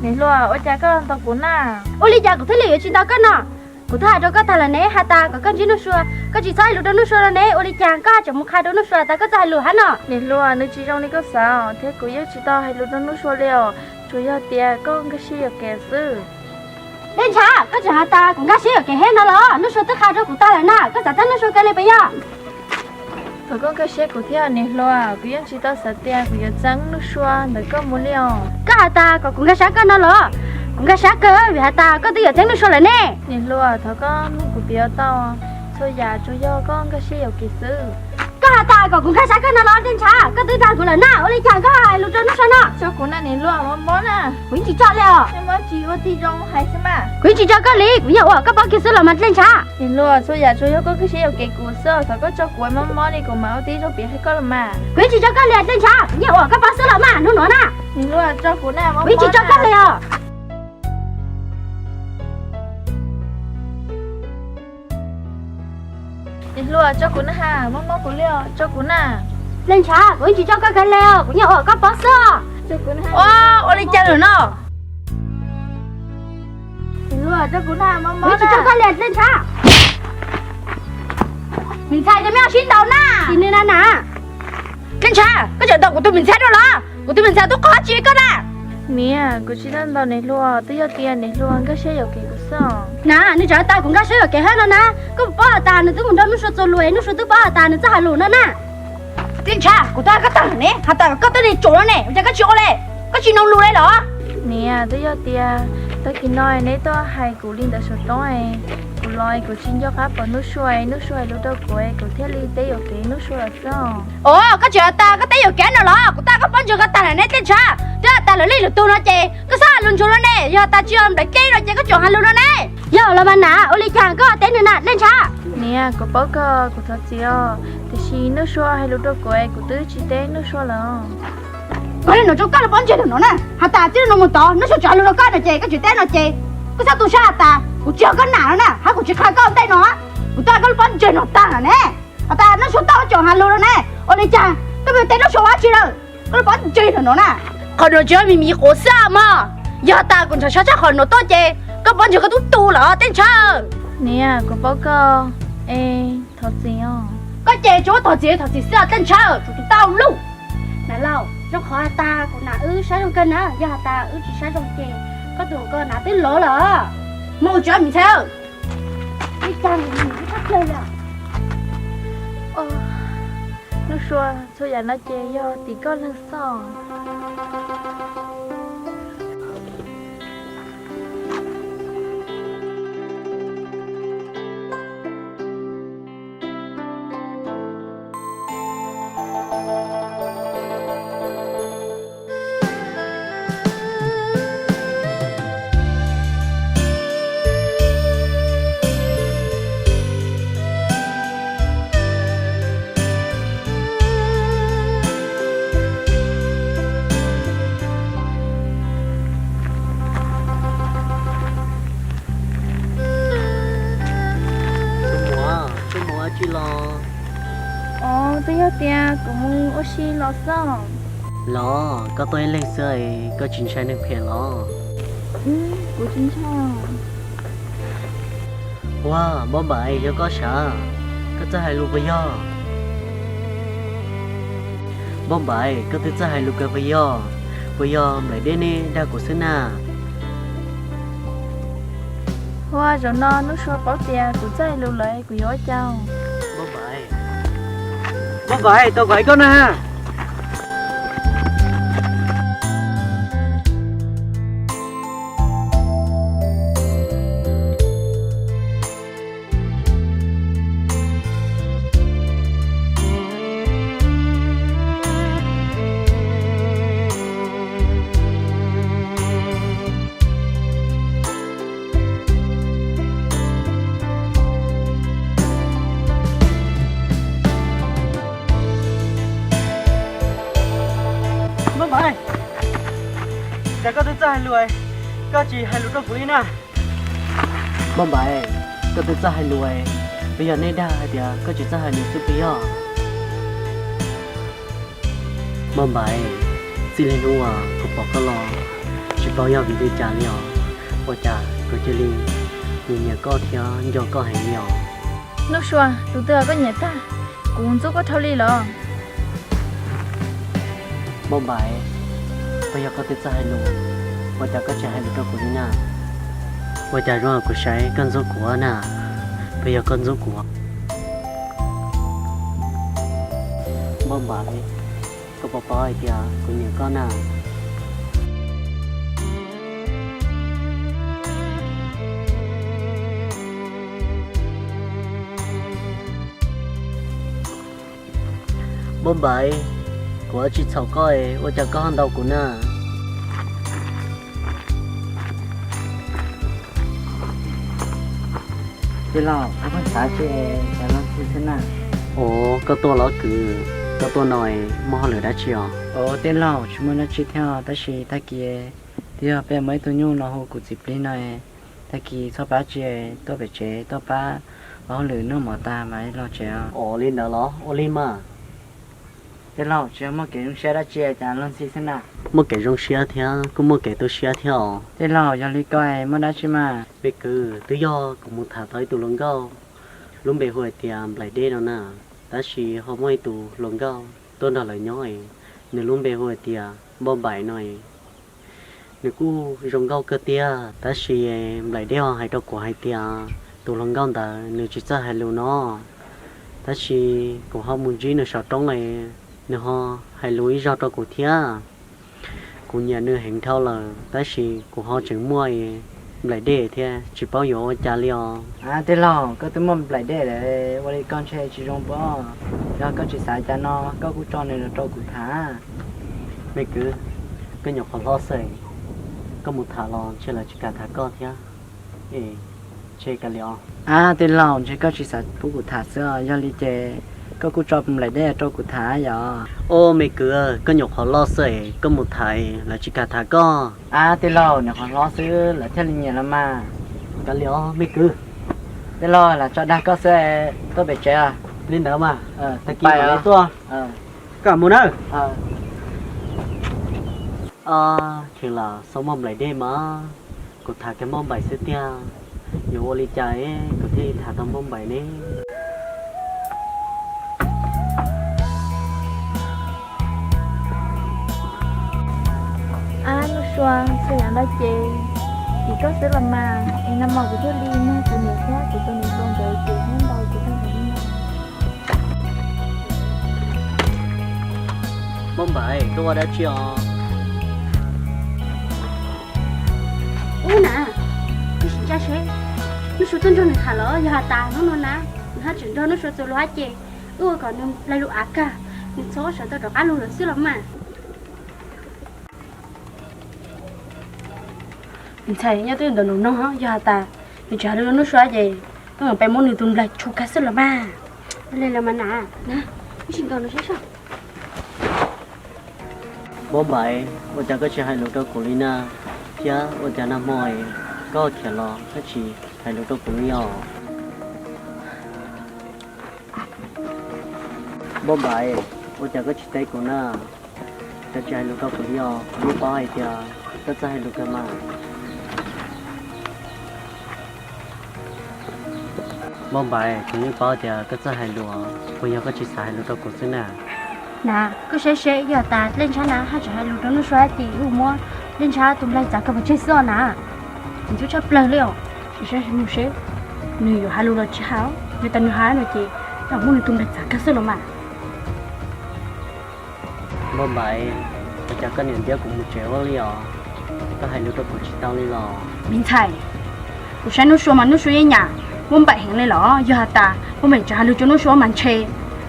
Niam hluas, ua cas koj ntaus kuv na? Ua li cas kuv thiaj li yuav tsis ntaus koj no? Kuv twb hais rau koj tag lawm ne, has tas kom koj ntsib Nuj Sua, koj tsis txhob hais lus rau Nuj Sua no ne, ua li cas koj tseem mus qhia rau Nuj Sua tas koj txawj hais lus hab no? Niam hluas, nws tsis zoo li koj xav os, thiab kuv yeej tsis tau hais lus rau Nuj Sua li os, tsuas yog tias koj nkag siab yuam kev xwb. Dej Ntshav, koj tseem has tas kuv nkag siab yuam kev thiab no los? Nuj Sua twb qhia rau kuv tag lawm na, koj xav txeeb Nuj Sua kiag li puas yog? Thov koj nkag siab kuv thiab niam hluas, kuv yeej tsis tau xav tias kuv yuav txeeb Nuj Sua ntawm koj mus li os. Koj has tas kom kuv nkag siab koj no los? Kuv nkag siab kawg vim has tas koj twb yuav txeeb Nuj Sua lawm ne. Niam hluas, thov koj mloog kuv piav tau, txhua yam tsuas yog koj nkag siab yuam kev xwb. Koj has tas kom kuv nkag siab koj no los Dej Ntshav? Koj twb dag kuv lawm na, ua li cas koj hais lus rau Nuj Sua no? Tso kuv na niam hluas, mob mob na. Kuv yeej tsis tso li os. Mob mob tsis ua tib zoo hais xwb mas. Kuv yeej tsis tso koj li, kuv yeej ua kom koj paub kiag xwb los mas Dej Ntshav. Niam hluas, txhua yam tsuas yog koj nkag siab yuam kev kuv xwb, thov koj tso kuv mob mob li kuv mam ua tib zoo piav qhia koj los mas. Kuv yeej tsis tso koj li Dej Ntshav, kuv yeej ua kom koj paub xwb los mas hnub no na. Niam hluas, tso kuv na, mob mob. Kuv yeej tsis tso koj li os. Niam hluas, tso kuv na ha, mob mob kuv li os, tso kuv na. Dej Ntshav, kuv yeej tsis tso koj kiag li os, kuv yeej ua kom koj paub xwb. Ua li cas lawm no? Niam hluas, tso kuv na, mob mob. Kuv yeej tsis tso koj li Dej Ntshav. Mim ntxhais ces mej sib ntaus na. Tis nws na na. Dej Ntshav, koj tseem ntaus kuv tus mim ntxhais dua los? Kuv tus mim ntxhais twb qhov tsis koj na. Niam, kuv tsis tau ntaus niam hluas, twb yog tias niam hluas nkag siab yuam kev kuv xwb. Na, nws tseem has tas kuv nkag siab yuam kev thiab no na. Koj puas paub has tas nws twb mus nrog Nuj Sua txuas lus es Nuj Sua twb paub has tas nws txawj hais lus no na. Dej Ntshav, kuv twb hais koj tag lawm ne, has tas koj tuaj li tsuas no ne, ua cas koj tsis ua li, koj tsis mloog lus li los? Niam, twb yog tias tag kis no neb tuaj hais kuv li ntawd saum toob, kuv los kuv tsis nco qab pom Nuj Sua, Nuj Sua hais lus rau kuv, kuv thiaj li teb yuam kev Nuj Sua lawm xwb. Os, koj tseem has tas koj teb yuam kev no los? Kuv twb hais koj paub ntsoov koj tag lawm ne Dej Ntshav. Twb has tas lawv leej lwm tus no ces koj txhob hais lus ntsuav no ne, yog tas tsis yog nplawm ceeb no ces koj tseem hais lus no ne. Yog los mas na, ua li cas koj teb nws na Dej Ntshav? Niam, kuv paub koj, kuv thov txim os, tiam sis Nuj Sua hais lus rau kuv, kuv twb tsis teb Nuj Sua lawm. Koj li no rau koj los pob ntseg no na, has tas txij no mus tod Nuj Sua tseem hais lus rau koj no ces koj tsis teb no ces koj txhob tu siab has tas kuv tsis yog koj nam no na, hab kuv tsis qha koj ua ntej no. Kuv twb hais koj lub pob ntseg no tag lawm ne, has tas Nuj Sua tau tseem hais lus no ne, ua li cas koj pheej teb Nuj Sua ua dab tsi lawm? Koj lub pob ntseg no na, qhov no tsis yog me miv quav xwb mog, yog tas kuv ntshaw sab tshaj qhov no tuaj ces koj pob ntseg koj tub tu lawm Dej Ntshaw. Niam, kuv paub koj es thov txim os. Koj ces tsuas thov txim thov txim xwb Dej Ntshaw, tsuas tus tau luj. Nam laus, zoo qhov has tas kuv nam wb sab zoo kawg na, yog has tas wb tsis sab zoo ces koj tus ko nam twb lov lawm. Mus tso me ntxhais. Ib tag nws txhob plawg lawm. Nuj Sua, txhua yam no ces yog tim koj leeg xwb. Tus muam, koj mus ua dab tsi los? Os, twb yog tias kuv mus ua si los xwb. Los, koj tuaj ib leeg xwb, koj tsis ntshai neeg phem los? Kuv tsis ntshai. Ua, Npauj Npaim, yog koj sav, koj txawj hais lus puas yog? Npauj Npaim, koj twb txawj hais lus kawg puas yog? Puas yog nplaim dej nej dag kuv xwb na? Ua, zaum no Nuj Sua paub tias kuv txawj hais lus lawm, kuv yuav ua cas? Npauj Npaim, tau kuv hais koj na. Npauj Npaim, cas koj twb txawj hais lus, koj tsis hais lus rau kuv li na? Npauj Npaim, koj twb txawj hais lus, puas yog nej dag hais tias koj tsis txawj hais lus xwb puas yog? Npauj Npaim, txij li hnub uas kuv pom koj los, Puas yog vim li cas li os? Ua cas kuv cia li nyiam nyiam koj thiab nco koj heev li os? Nuj Sua, tus twg koj nyiam tag? Kuv ntxub koj dhau li los? Npauj Npaim, puas yog koj twb txawj hais lus, ua cas koj tsis hais lus rau kuv li na? Ua cas zoo kuv saib koj ntxub kuv na? Puas yog koj ntxub kuv? Npauj Npaim, koj puas paub hais tias kuv nyiam koj na? Npauj Npaim, kuv tsis txhaum koj, ua cas koj ho ntaus kuv na? Tij laug, koj pheej xav tsis cas los txi xwb na. Ua, koj tuaj los kwv, koj tuaj no muaj hauj lwm dab tsi os? Ua, tij laug, tsis muaj dab tsi thiab, tab sis tag kis twb yog peb muaj ib tug nyuj no hu kuv txiv plig no, tag kis txhob pab tsi, tuaj pem tsev tuaj pab ua hauj lwm noj mov tas mam los tsev. Ua li ntawd los ua li mas. Tij laug, tsis yog muaj kev zoo siab dab tsi cas los txi xwb na. Muaj kev zoo siab thiab kuj muaj kev tu siab thiab os. Tij laug, yog li koj muaj dab tsi mas? Me kwv, twb yog kuv mus tham tau ib tug hluas nkauj, lub npe hu hais tias Nplaim Dej no na, tab sis ho muaj ib tug hluas nkauj tuaj nrog lawv nyob, nws lub npe hu hais tias Npauj Npaim no. Nws kuj zoo nkauj kawg tiag, tab sis Nplaim Dej ho hais rau kuv hais tias tus hluas nkauj ntawd nws tsis txawj hais lus no, tab sis kuv ho mus ntsib nws saum roob lawm, nws ho hais lus ib zaug rau kuv thiab. Kuv nyiam nws heev dhau lawm, tab sis kuv ho tseem muaj Nplaim Dej thiab tsis paub yuav ua cas li os. Tij laug, koj twb muaj Nplaim Dej lawm, ua li koj ntshe tsis zoo pob. Yog koj tsis xav cas no koj kuj tso nws los rau kuv tham. Me kwv, koj nyuam qhuav hlob xwb, koj mus tham los ntshe lawv tsis kam tham koj thiab. Es ntshe kav liam os. Ab, tij laug, ntshe koj tsis xav pub kuv tham xwb os, yog li ces koj kuj tso Nplaim Dej rau kuv tham yom. Ua, me kwv, koj nyuam qhuav hlob xwb, koj mus tham lawv tsis kam tham koj. Ab, tij laug, nyuam qhuav hlob xwb lawv thiaj li nyiam los mas. Kav liam os me kwv. Tij laug, lam tso dag koj xwb, tuaj pem tsev. Li ntawd mas, tag kis mam li tuaj. Koj mus nawb. Kheev lam xav muaj Nplaim Dej mas, kuv tham kiag Npauj Npaim xwb tiag. Yuav ua li cas kuv thiaj li tham tau Npauj Npaim ne? Ab, Nuj Sua, txhua yam no ces vim koj xwb los mas, es nag hmo kuv thiaj li nug kuv niam thiab kuv tus niam hluas nkawd ces hnub ntau kuv thiaj li. Npauj Npaim, koj ua dab tsi os? Ub na, wb sim ntsia seb Nuj Sua tuaj nrog nws tham los yog has tas hnub no na, nws haj tseem nrog Nuj Sua txuas lus hab ces wb ua kom nws laig lus av kag, nws txhob sawv tau rov qab lug lawm xwb los mas. Ntxhais, nyob twb ntawm nus no yog has tas nws tseem hais lus rau Nuj Sua ces wb mam peb muab nws tus nplaig tshu kag xwb los mas. Li los mas na, wb sim nkaus nws saib seb. Npauj Npaim, ua cas koj tsis hais lus rau kuv li na? Thiab ua cas nag hmo koj khiav los koj tsis hais lus rau kuv li os? Npauj Npaim, ua cas koj tsis teb kuv na? Koj tsis hais lus rau kuv li os, kuv yeej paub hais tias koj txawj hais lus kawg mas. Npauj Npaim, kuv yeej paub tias koj txawj hais lus, puas yog koj tsis xav hais lus rau kuv xwb na? Na, koj saib seb, yog tas dlej ntshab na haj tseem hais lus rau Nuj Sua ces wb muab dlej ntshab tus nplaig txav kawg pov tseg xwb os na. Nws ntxub tshaj plaws li os. Saib mus seb nws yuav hais lus los tsis hais, yog tas nws hais no ces wb muab nws tus nplaig txav kawg xwb los mas. Npauj Npaim, ua cas koj niam ntiab kuv mus tsev ua li os? Koj hais lus rau kuv tsis tau li los? Me ntxhais, kuv saib Nuj Sua mas Nuj Sua yeej nyiam Npauj Npaim heev li los? Yog has tas Npauj Npaim tseem hais lus rau Nuj Sua mas ntshe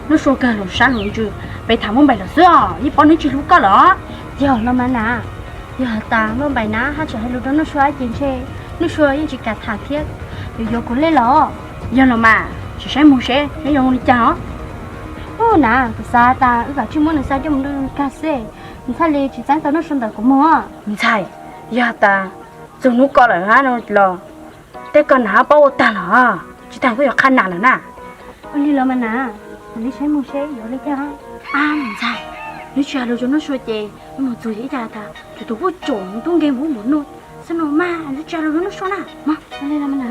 Nuj Sua kawg hluas sab hluas ntsws, peb tham Npauj Npaim los xwb os, yeej paub nws tsis hlub koj los. Yog los mas na, yog has tas Npauj Npaim na haj tseem hais lus rau Nuj Sua ces ntshe Nuj Sua yeej tsis kam tham thiab yuav yuav kuv li los. Yog los mas, tsis saib mus seb neb yuav ua li cas os. Ub na, kuv xav tas wb kav tsij muab nws xa coj mus nrog kag xwb, nws thiaj li tsis txeeb tau Nuj Sua ntawm kuv mus. Me ntxhais, yog tas txog hnub ko lawm hab no los tej ko nws hab paub ua tag los, tsis tas koj yuav qhab nas lawm na. Ua li los mas na, mam li saib mus seb yuav ua li cas. Ab, me ntxhais, Nws tsis hais lus rau Nuj Sua ces nws mus txog ib cas tas tus tus puj tsom nws tub nkeeg npaum npaum no xwb no mas, nws tsis hais lus rau Nuj Sua na. Mog, li no mas na.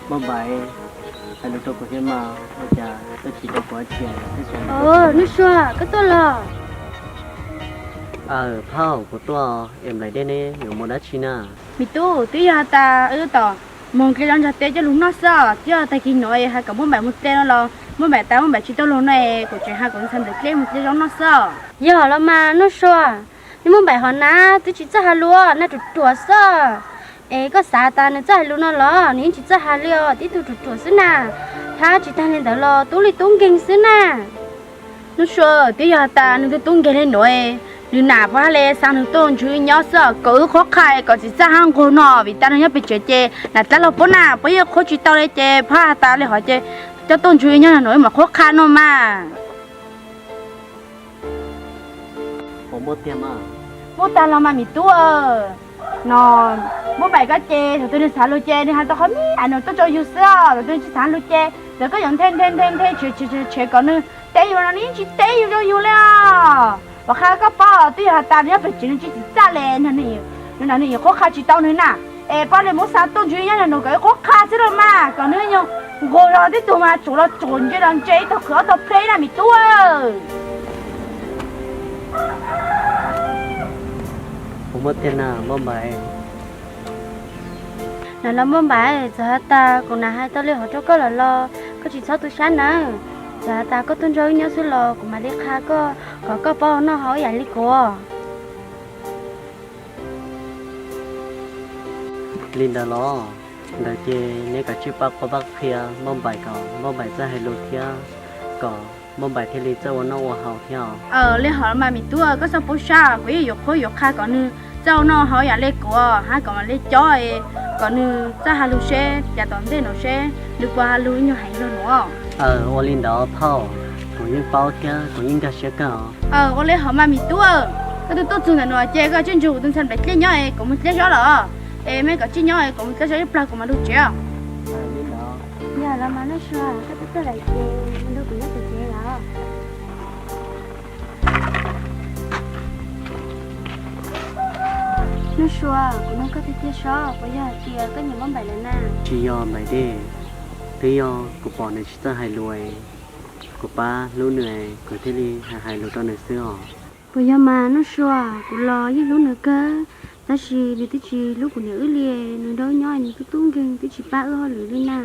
Npauj Npaim, hais lus rau kuv thiab mas, ua cas koj tsis rau kuv dab tsi? Nuj Sua, koj tuaj los? Aw, phauj, kuv tuaj es Nplaim Dej neb yuav mus dab tsi na? Me tub, twb yog has tas wb tab tom mus dle zaub ntxag teb coj lug noj xwb os. Twb yog tag kis nuav es hais kom Npauj Npaim mus dle no los Npauj Npaim tas Npauj Npaim tsis tau lug no es kuv tseem hais kom ntxhais Nplaim Dej mus dle zaub noj xwb os. Yog los mas Nuj Sua, nws Npauj Npaim hov na twb tsis txawj hais lus, nws ruam ruam xwb. Es koj xav tas nws txawj hais lus no los nws yeej tsis txawj hais li os, tib tug ruam ruam xwb na. Thiab tsis tag li ntawd los tub li tub nkeeg xwb na. Nuj Sua, twb yog has tas nws tub tub nkeeg li nuav, nws nam puas hab le xa nws tuaj nrug wb nyob xwb os, kom wb qhuab qha kom tsis txawj hab nqug no, vim tas nws nyob pem tsev ces nam dlaab laug puab na puab yeej qhuab tsis tau li ces puas has tas li hov ces coj tuaj nrug wb nyob no wb mam qhuab qha no mas. Puas muaj tiag mas? Muaj tag los mas me tub. No, Npauj Npaim koj ces thaum twg nws xav lus ces nws hais tau qhov me me no tuaj rau yus xwb os. Thaum twg nws tsis xav lus ces txawm koj yuav nthe nthe nthe nthe tshev tshev tshev kom nws teb yus no nws yeej tsis teb yus rau yus li os. Puas qha koj paub, twb yog has tas nws nyob pem tsev nws tsis txawj le, nws nam nws yuav qhuab qha tsis tau nws na. Es puab le muab xa tuaj nrug wb nyob no kom wb qhuab qha xwb los mas, kom nws nyob nqug los tib tug mas tsuav los tsuav ntse los ntse ib tog khwv ob tog pleb na me tub. Puas muaj tiag na Npauj Npaim? Nam los Npauj Npaim, txawm has tas kuv nam hais tau li hov rau koj lawm los koj tsis txhob tu sab nawb. Txawm has tas koj tuaj nrog wb nyob xwb los kuv mam li qha koj kom koj paub noj haus ib yam li kuv. Li ntawd los, ntawd ces neb kav tsij pab qhuab pab qhia Npauj Npaim kom Npauj Npaim txawj hais lus thiab, kom Npauj Npaim thiaj li txawj ua noj ua haus thiab os. Li hov mas me tub, koj txhob poob sab, kuv yeej yuav qhuab yuav qha kom nws txawj ua noj haus yam li kuv hab kom mam li cob kom nws txawj hais lus seb yav tom ntej no seb nws puas hais lus ib nyuag heev zog no. Aw, ua li ntawd phauj, kuv yeej paub thiab kuv yeej nkag siab kawg os. Aw, ua li hov mas me tub, koj twb tuaj txug ntawm no ces koj tsij nrug kuv tus ntxhais Nplaim Dej nyob es kuv mus dleb zaub lawm. Es mej kom tsij nyob es kuv mus dleb zaub ib plag kuv mam lug tsev os. Yog los mas Nuj Sua, koj twb tuaj lawm ces mus nrug kuv nyob pem tsev lawm. Nuj Sua, kuv nug koj tiag tiag seb puas yog hais tias koj nyiam Npauj Npaim lawm na? Tsis yog Nplaim Dej, twb yog kuv pom nws tsis txawj hais lus, kuv pab hlub nws, kuv thiaj li hais hais lus rau nws xwb os. Puas yog mas Nuj Sua, kuv los yeej hlub nws kawg, tab sis nws twb tsis hlub kuv niam wb li, nws nrog wb nyob nws tub tub nkeeg twb tsis pab wb hauj lwm li na.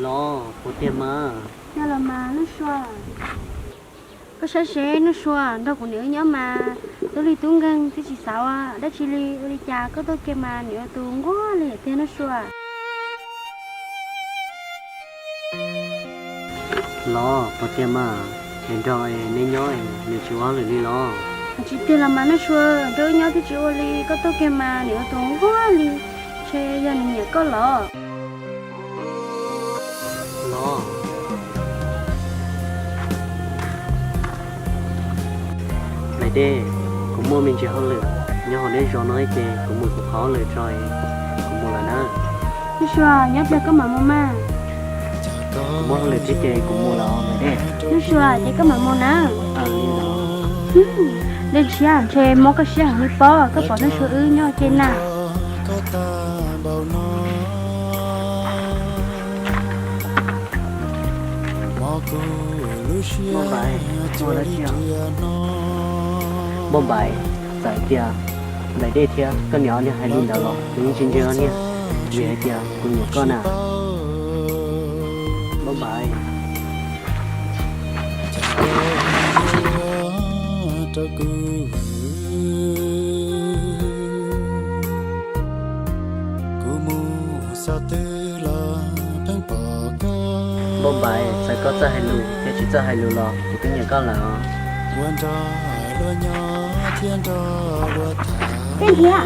Los puas tiag mas? Yog los mas Nuj Sua. Koj saib seb Nuj Sua, nrog kuv niam wb nyob mas tub li tub nkeeg twb tsis xav ua dab tsi li, ua li cas koj tuaj kiag mas niam ua tus nquag li tiag Nuj Sua. Los puas tiag mas, es nrog neb nyob nws tsis ua hauj lwm li los? Tsis tiag los mas Nuj Sua, nrog wb nyob twb tsis ua li, koj tuaj kiag mas niam ua tus nquag li, ntshe yog nws nyiam koj los. Los, Nplaim Dej, kuv muaj me ntsis hauj lwm nyob hauv nej zos no ces kuv mus kuv qhov hauj lwm tso, kuv mus lawm na. Nuj Sua, nyob pliag koj mam mus mas. Kuv muaj hauj lwm thiab ces kuv mus lawm Nplaim Dej. Nuj Sua, ces koj mam mus na. Dej ntshiab ntshe mob koj siab heev li pob, koj pom Nuj Sua wb nyob ua ke na. Npauj Npaim, txawm tias Nplaim Dej thiab koj niam ob niag hais li ntawd los kuv yeej tsis ntseeg ob niag, vim hais tias kuv nyiam koj na. Npauj Npaim. Npauj Npaim, txawm koj txawj hais lus thiab tsis txawj hais lus los kuv twb nyiam koj lawm os. Tej nrhiav,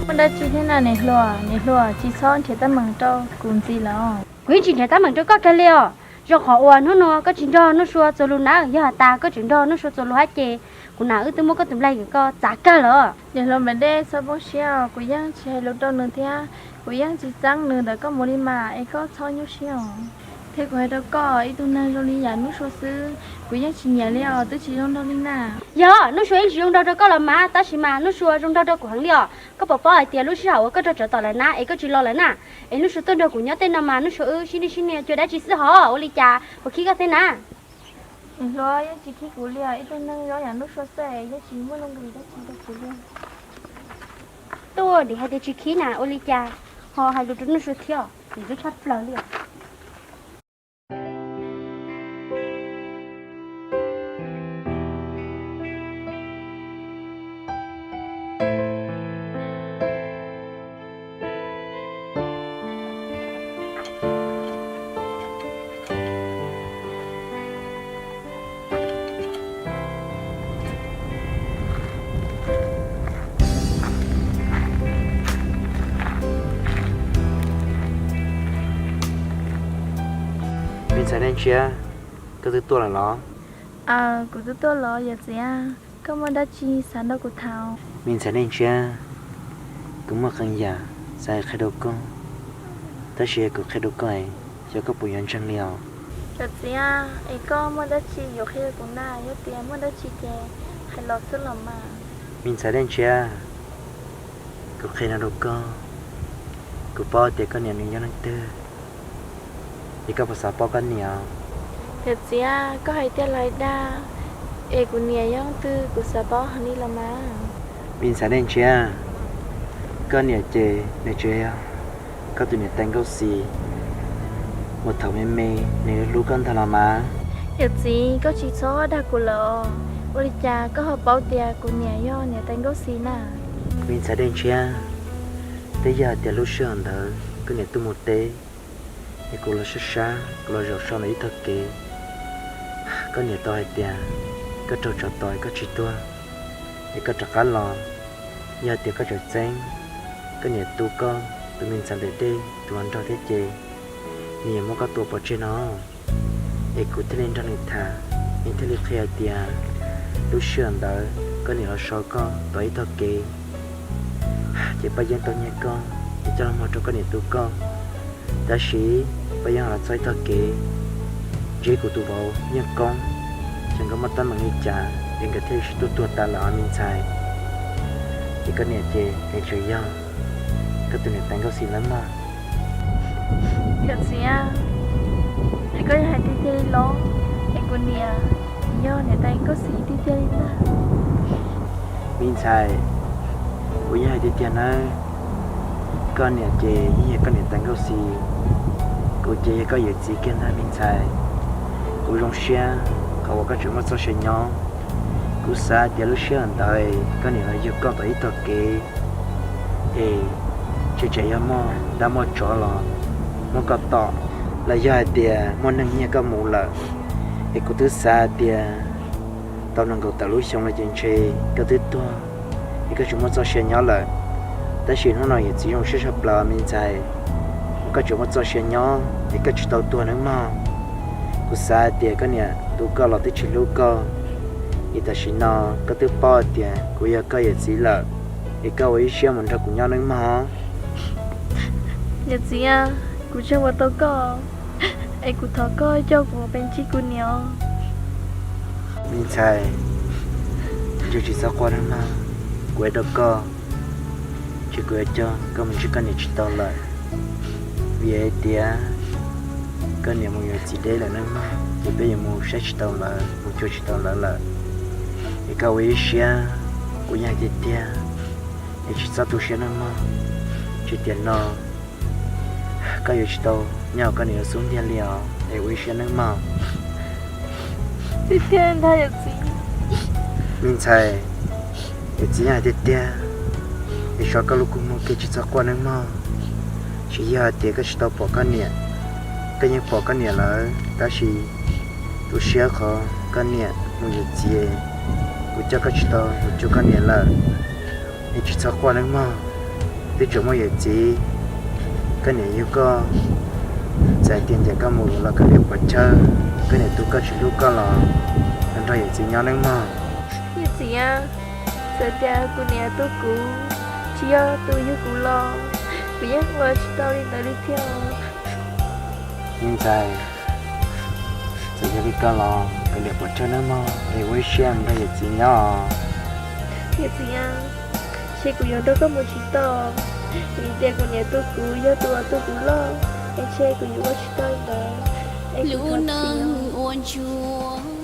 muaj dab tsi thiab na niam hluas? Niam hluas tsis txhob nrhiav teeb meem rau kuv ntxiv lawm. Kuv yeej tsis nrhiav teeb meem rau koj kiag li os. Zoo qhov uas hnub no koj tsis nrog Nuj Sua txuas lus na, yog has tas koj tseem nrog Nuj Sua txuas lus hab ces kuv nam wb twb muab koj tus nplaig kws koj txav kag lawm. Niam hluas Nplaim Dej, txhob poob siab, kuv yeej tsis hais lus rau nws thiab kuv yeej tsis txeeb nws ntawm koj mus li mas, es koj txhob nyuaj siab os. Thiab kuv hais rau koj, ib tug neeg zoo li yam Nuj Sua xwb kuv yeej tsis nyiam li os, twb tsis zoo nraug li na. Yog, Nuj Sua yeej tsis zoo nraug rau koj los mas, tab sis mas Nuj Sua zoo nraug rau kuv heev li os. Koj puas paub hais tias lub sij hawm uas koj raug tsov tom lawm na, es koj tsis los lawm na, es Nuj Sua tuaj nrog kuv nyob tej no mas Nuj Sua wb sib nrig sib nias cuag dab tsi xwb hos, ua li cas puas khib koj thiab na? Hluas, yeej tsis khib kuv li os, ib tug neeg zoo yam Nuj Sua xwb yeej tsis muaj nuj nqis dab tsi rau kuv li. Tuaj nim hais tias tsis khib na, ua li cas ho hais lus rau Nuj Sua thiab, nim zoo tshaj plaws li. Me ntxhais Dej Ntshiab, koj twb tuaj lawm los? Aws, kuv twb tuaj los yawm txiv. Koj muaj dab tsi xav nrog kuv tham? Me ntxhais Dej Ntshiab, kuv muaj qee yam xav qhia rau koj, tab sis kuv qhia rau koj, xyov koj puas yuav ntseeg li os. Yawm txiv, es koj muaj dab tsi yuav qhia rau kuv na? Yog tias muaj dab tsi ces hais los xwb los mas. Me ntxhais Dej Ntshiab, kuv qhia no rau koj, kuv paub tias koj niam nws yog leej twg, es koj puas xav paub koj niam? Yawm txiv, koj hais tiag los hais dag, es kuv niam yog leej twg kuv xav paub heev li los mas. Me ntxhais Dej Ntshiab, koj niam ces nws tseem yog koj tus niam tais Nkauj Xis uas thaum me me nws hlub koj ntag los mas. Yawm txiv, koj tsis txhob dag kuv lawm os. Ua li cas koj ho paub tias kuv niam yog niam tais Nkauj Xis na? Me ntxhais Dej Ntshiab, twb yog hais tias lub sij hawm ntawd koj niam tuaj mus teb, es kuv los sab sab, kuv los zaum so ntawm ib tog kev. Koj niam tau hais tias koj raug tsov tom koj tsis tuag, es koj rov qab los. Yog tias koj tseem txeeb koj niam tu koj tus me ntxhais ntawm dej tus hluas nraug thiab ces nws yuav muab koj tua pov tseg no. Es kuv thiaj li nrog nws tham, nws thiaj li qhia hais tias lub sij hawm ntawd koj niam los so koj tom ib tog kev, ces Paj Yeeb tau nyiag koj, es coj los muag rau koj niam tu koj. Tab sis Paj Yeeb los txog ib tog kev, ntsib kuv tus vauv Yeej Koob, ces nkawd muaj teeb meem li cas es nkawd thiaj li sib tuaj tuag tas lawm os me ntxhais. Ces koj niam ces nws tseem yog koj tus niam tais Nkauj Xis lawm mog. Yawm txiv, es koj yog hais tiag tiag li los? Es kuv niam yog niam tais Nkauj Xis tiag tiag li ntag? Me ntxhais, kuv yeej hais tiag tiag nawb. Koj niam ces yeej yog koj niam tais Nkauj Xis, kuv ces yog koj yawm txiv kiag ntag me ntxhais. Kuv zoo siab qhov uas koj tseem muaj txoj sia nyob. Kuv xav tias lub sij hawm ntawd koj niam los yug koj tom ib tog kev, es tseem tseem yog muaj dab muaj tsov los muab koj tom, los yog hais tias muaj neeg nyiag koj mus lawm, es kuv twb xav tias tau nees nkaum tawm lub xyoo no ces ntshe koj twb tuag, es koj tsis muaj txoj sia nyob lawm. Tab sis hnub no yawm txiv zoo siab tshaj plaws me ntxhais, uas koj tseem muaj txoj sia nyob es koj tsis tau tuag nawb mog. Kuv xav tias koj niam tu koj los twb tsis hlub koj, es tam sim no koj twb paub tias kuv yog koj yawm txiv lawm, es koj ua ib siab mus nrog kuv nyob nawb mog. Yawm txiv, kuv tsis ua tau koj, es kuv thov koj coj kuv mus ntsib kuv niam. Me ntxhais, ntshe tsis txhob quaj nawb mog, kuv hais rau koj, ntshe kuv yuav coj koj mus ntsib koj niam tsis tau lawm, vim hais tias koj niam mus yuav txiv deb lawm nawb mog, ces peb yuav mus saib tsis tau lawv, mus cuag tsis tau lawv lawm. Es koj ua ib siab, kuv yeej hais tiag tiag, es tsis txhob tu siab nawb mog. Tsis tiam no koj yuav tsis tau nyob koj niam lawv xub ntiag li os, es ua ib siab nawb mog. Tiag tiag ntag yawm txiv. Me ntxhais, yawm txiv yeej hais tiag tiag, es so koj lub kua muag kiag tsis txhob quaj nawb mog. Tsis yog hais tias koj tsis tau pom koj niam, koj yeej pom koj niam lawm, tab sis tu siab qhov koj niam mus yuav txiv, kuv coj koj tsis tau mus cuag koj niam lawm. Es tsis txhob quaj nawb mog, twb tseem muaj yawm txiv, koj niam yug koj, txawm tias ncaim koj mus los koj niam puas chawj, koj niam tu koj tsis hlub koj los nrog yawm txiv nyob nawb mog. Yawm txiv, txawm tias kuv niam tu kuv, tsis yog tus yug kuv los kuv yeej ua tsis tau li ntawd li thiab. Me ntxhais, Yog li ko los koj niam puas tsawg nawb mog, es ua ib siab nrog yawm txiv nyob. Yawm txiv, ntshe kuv yuav nrog koj mus tsis tau, vim tias kuv niam tu kuv yog tus uas tu kuv loj, es ntshe kuv yuav ua tsis tau li ntawd. Es kuv thov txim os.